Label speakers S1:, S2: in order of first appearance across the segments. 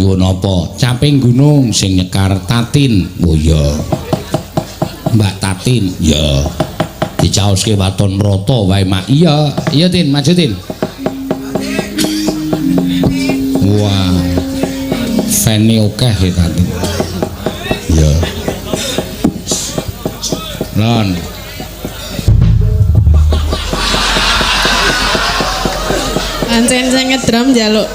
S1: Nyuwun apa? Caping gunung sing nyekar Tatin. Oh iya. Mbak Tatin. Ya. Dicaoske waton rata wae mak. Iya, iya Tin, maju Tin. Wah. Fane akeh ya Tatin. Iya. Lon.
S2: Pancen sing ngedrum njaluk.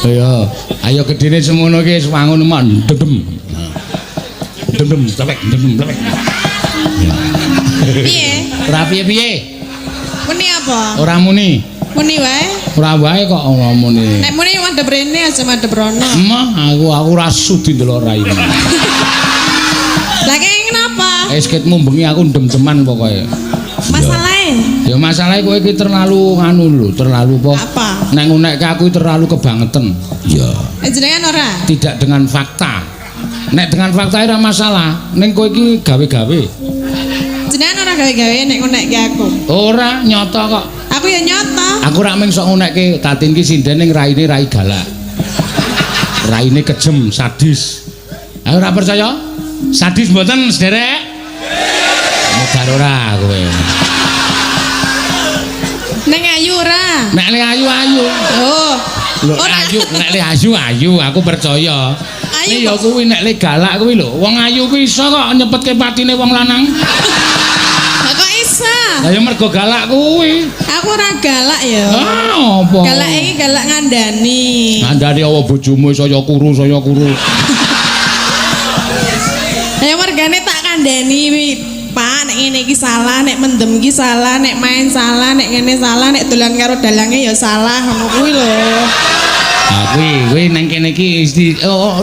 S1: Ayo, ayo gedene semono iki wis wangun man dedem. Dedem tlek, dedem tlek.
S2: Piye?
S1: Ora piye-piye.
S2: Muni apa?
S1: Ora muni.
S2: Muni wae.
S1: Ora wae kok ora muni.
S2: Nek muni madhep rene aja madhep rono.
S1: Emah aku ora sudi ndelok raimu.
S2: Lah kaya kenapa?
S1: Wis ketmu bengi aku ndem-deman pokoke.
S2: Masalahe?
S1: Ya masalahe kowe iki terlalu nganu lho, terlalu apa?
S2: Apa?
S1: Nek ngunekke aku terlalu kebangetan. Iya.
S2: Jenengan ora?
S1: Tidak dengan fakta. Nek dengan fakta ora masalah, ning kowe iki gawe-gawe.
S2: Jenengan ora gawe-gawe nek ngunekke aku.
S1: Ora nyata kok.
S2: Aku ya nyata.
S1: Aku rak mung sok ngunekke Tatin ki sinden ning raine rai galak. Raine kejem, sadis. Ayo ora percaya? Sadis mboten, sederek? Modar ora kowe.
S2: Ning ayu ora?
S1: Nek le ayu-ayu.
S2: Oh.
S1: Lho
S2: Ora.
S1: ayu, nek le ayu-ayu aku percaya.
S2: Ayu
S1: Nek ya kuwi nek le galak kuwi lho, wong ayu kuwi iso kok nyepetke patine wong lanang.
S2: Lah kok isa?
S1: Lah ya mergo galak kuwi.
S2: Aku ora galak ya.
S1: Ah, apa?
S2: Galak iki galak ngandani.
S1: Ngandani apa bojomu saya kuru, saya kuru.
S2: Ya mergane tak kandhani Pak, nek ngene iki salah, nek mendem iki salah, nek main salah, nek ngene salah, nek dolan karo dalange ya salah, ngono kuwi lho.
S1: Ah kuwi, kuwi nang kene iki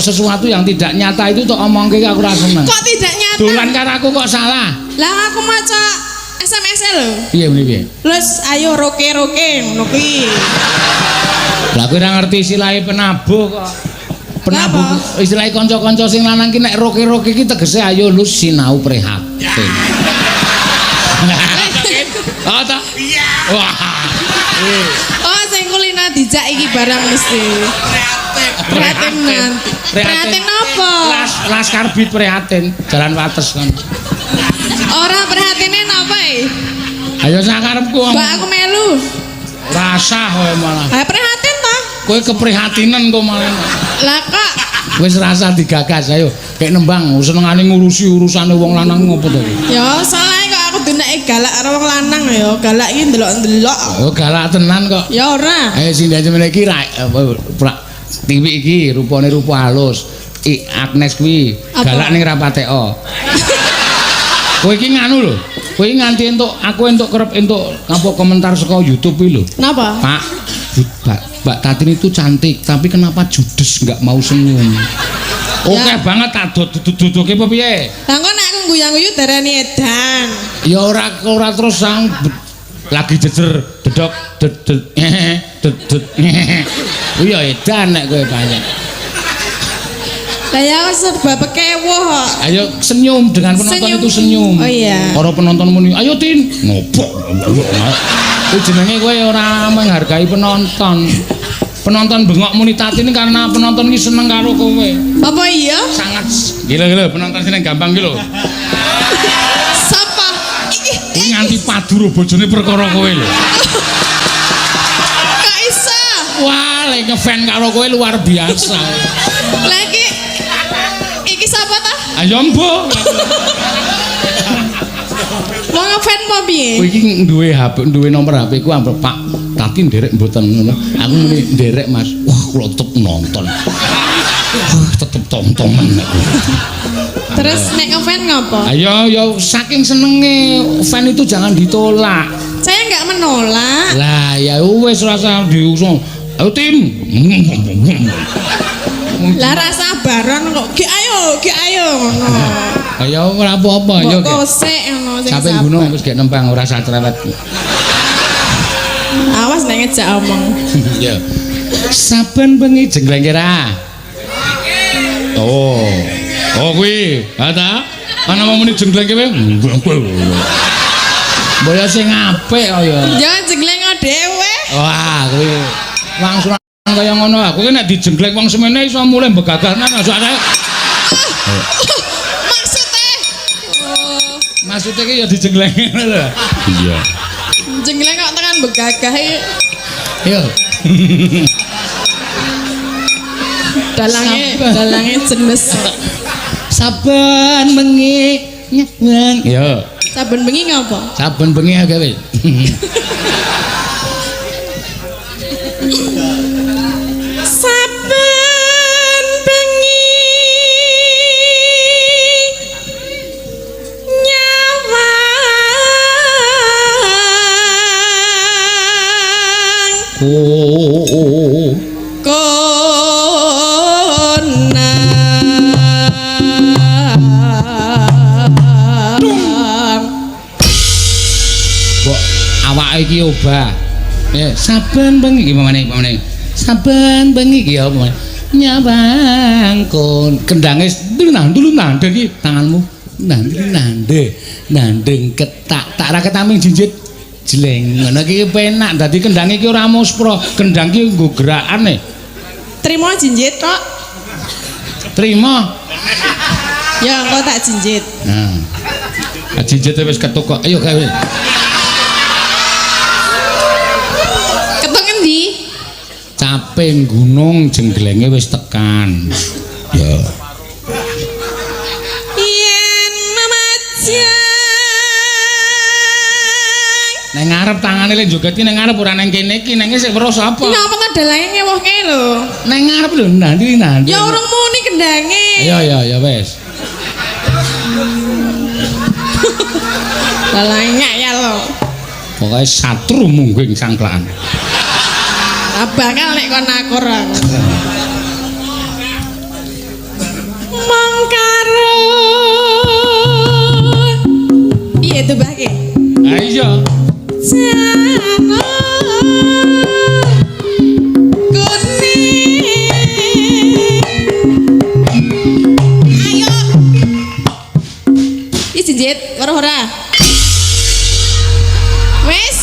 S1: sesuatu yang tidak nyata itu tok omongke aku ora seneng.
S2: Kok tidak nyata?
S1: Dolan karo aku kok salah.
S2: Lah aku maca SMS-e lho.
S1: Piye muni piye?
S2: Terus ayo roke-roke ngono kuwi.
S1: Lah kowe ora ngerti istilahe penabuh kok. Penabuh istilahe kanca-kanca sing lanang ki nek roke-roke ki tegese ayo lu sinau prihatin. Oh ta? Iya. Wah.
S2: Oh, sing kulina dijak iki barang mesti. Prihatin nanti. Prihatin apa?
S1: Las karbit prihatin, jalan Wates kan.
S2: Ora prihatine napa iki?
S1: Ayo sakarepku.
S2: Mbak aku melu.
S1: Rasah kowe malah.
S2: Ha prihatin ta?
S1: Kowe keprihatinan kok malah.
S2: Lah kok
S1: Wis rasa digagas ayo kayak nembang senengane ngurusi urusane wong lanang ngopo to kowe?
S2: Ya salah kok aku duneke galak karo wong lanang ya, galak iki ndelok-ndelok.
S1: Oh galak tenan kok.
S2: Ya ora.
S1: Ayo sing ndek iki tiwi iki rupane rupa halus. Agnes kuwi galak ning rapateka. Kowe iki nganu lho. Kowe iki nganti entuk aku entuk kerep entuk apa komentar saka YouTube kuwi lho.
S2: Napa?
S1: Pak, Mbak Tatin itu cantik, tapi kenapa judes nggak mau senyum? Oke
S2: Ya.
S1: banget tak duduk-duduke apa piye?
S2: Lah engko nek aku guyu-guyu darani edan.
S1: Ya ora terus sang lagi jejer dedok dedet dedet. Kuwi ya edan nek kowe banyak.
S2: Lah ya aku serba pekewuh kok.
S1: Ayo senyum dengan penonton
S2: Senyum.
S1: itu senyum.
S2: Oh iya.
S1: Para penonton muni, "Ayo Tin." Ngobok. Kuwi jenenge kowe ora menghargai penonton. Penonton bengok muni Tatin karena penonton iki seneng karo kowe.
S2: Apa iya?
S1: Sangat gila-gila penonton sing gampang ki lho.
S2: Sapa? Iki
S1: Kuwi nganti padu ro bojone perkara kowe lho.
S2: Kok iso?
S1: Wah, lek ngefan karo kowe luar biasa.
S2: Lah iki sapa ta?
S1: Ayo mbuh.
S2: Wong ngefan apa piye?
S1: Kowe iki duwe HP, duwe nomor HP ku ampe Pak Tatin nderek mboten ngono. Aku muni nderek Mas. Wah, kula tetep nonton. Wah, tetep tontonan nek.
S2: Terus nek ngefan ngopo?
S1: Ayo ya saking senenge fan itu jangan ditolak.
S2: Saya nggak menolak.
S1: Lah ya wis rasa diusung. Ayo tim.
S2: Lah rasa baron kok ki ayo ngono.
S1: Ayo ora apa-apa yo.
S2: Mbok kosek ngono sing
S1: Sampe
S2: sabar.
S1: gunung wis gek nembang ora usah cerewet.
S2: Awas nek ngejak omong.
S1: Ya. Saben bengi jengleng kira. Oh. Oh kuwi, ha ta? Ana wong muni jengleng kowe. Mbok sing apik kaya.
S2: Ya jengleng dhewe.
S1: Wah, kuwi langsung Kaya ngono aku ki nek dijenggleng wong semene iso mulih begagahnan soalnya.
S2: Maksudnya? Oh,
S1: Maksudnya ki ya dijengleng ngono lho. Iya.
S2: Jengleng kok tekan begagah iki.
S1: Yo.
S2: Dalange, dalange jenis.
S1: Saben bengi nyeweng. Yo.
S2: Saben bengi ngapa?
S1: Saben bengi akeh wis.
S2: Saben bengi nyawang
S1: Oh.
S2: Konang.
S1: Mbok awake iki obah. Ya, saben bengi iki pamane pamane. Saben bengi iki ya pamane. Nyawang kon kendange nang dulu nandhe iki tanganmu nandhe nandhe nandheng ketak tak ra ketaming jinjit jleng ngono iki penak dadi kendange iki ora muspro kendang iki nggo gerakane.
S2: Trimo jinjit tok.
S1: Trimo.
S2: Ya engko tak jinjit.
S1: Nah. Jinjit wis ketuk kok. Ayo gawe.
S2: Ketuk ngendi?
S1: Caping gunung jengglenge wis tekan. Ya.
S2: Yen memajang.
S1: Neng ngarep tangane le joget ki neng ngarep ora neng kene iki neng sik weruh sapa?
S2: Iki apa dalange ngewohke lho.
S1: Neng ngarep lho nanti nanti.
S2: Ya urung muni kendange.
S1: Iya iya ya wis.
S2: Dalange ya lho.
S1: Pokoke satru mungging sangklaan.
S2: Ah bakal nek kon akur aku. Mong karo. Piye tebake?
S1: Ha iya.
S2: Jano kuning. Ayo. Iki jinjit weruh ora? Wis.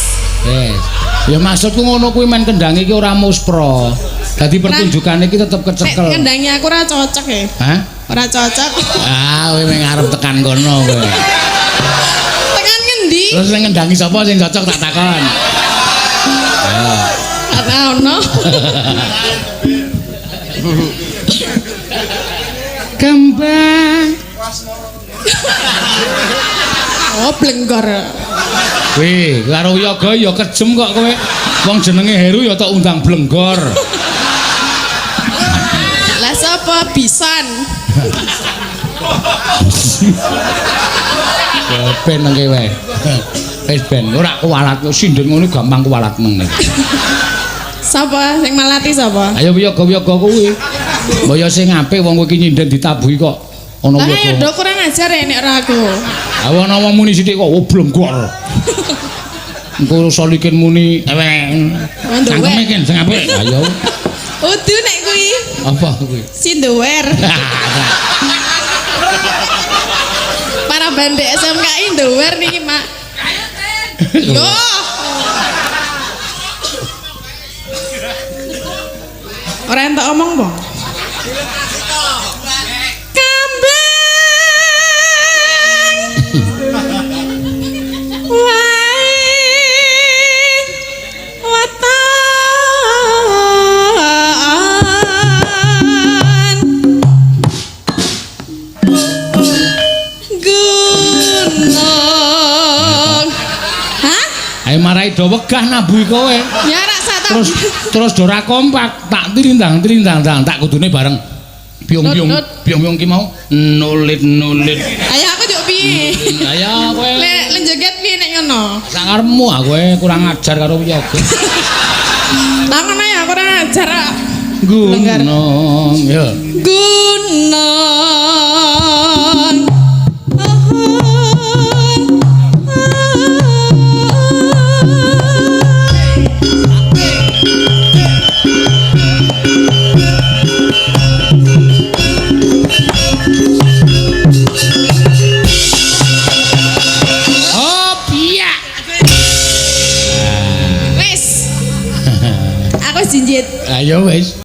S1: Wis. Ya maksudku ngono kuwi men kendange iki ora muspro. Dadi pertunjukane iki tetep kecekel.
S2: Nek kendange aku ora cocok ya.
S1: Hah?
S2: Ora cocok.
S1: Ah, kowe meng arep tekan kono kowe.
S2: Tekan ngendi?
S1: Terus sing ngendangi sapa sing cocok tak takon. Ayo.
S2: Ora ono.
S1: Kembang.
S2: Oh, blenggor.
S1: Weh, karo yoga ya kejem kok kowe. Wong jenenge Heru ya tok undang blenggor.
S2: Lah sapa bison?
S1: Ya ben nang kowe. Wis ben ora kuwalat sinden ngono gampang kuwalat nang.
S2: Sapa sing malati sapa?
S1: Ayo yoga-yoga kuwi. Mbok ya sing apik wong kowe iki nyinden ditabuhi kok ana
S2: Lah ya
S1: yoga.
S2: do kurang ajar ya nek ora aku.
S1: Ha ana wong muni sithik kok oh blenggor. Engko solikin muni ewek. Cangkeme ki sing apik. Ayo.
S2: Udu nek kuwi.
S1: Apa kuwi?
S2: Sindower. Para bandek SMKI ndower niki, Mak. Yo. Ora entuk omong, Bang. Kambang. Wae weton. Gunung. Hah?
S1: Ayo marai do wegah nabuhi kowe.
S2: Ya rak sak
S1: Terus terus do ora kompak, tak tirindang-tirindang tak kudune bareng. Biung-biung, biung-biung ki mau nulit-nulit.
S2: Ayo aku njuk piye?
S1: Ayo kowe.
S2: Le joget piye nek ngono?
S1: Sak karepmu ah kowe kurang ajar karo yoga.
S2: Lah ngono ya kurang ajar.
S1: Gunung ya.
S2: Gunung.
S1: Oh, piye?
S2: Wis. Aku jinjit.
S1: Ayo wis. Ya wis.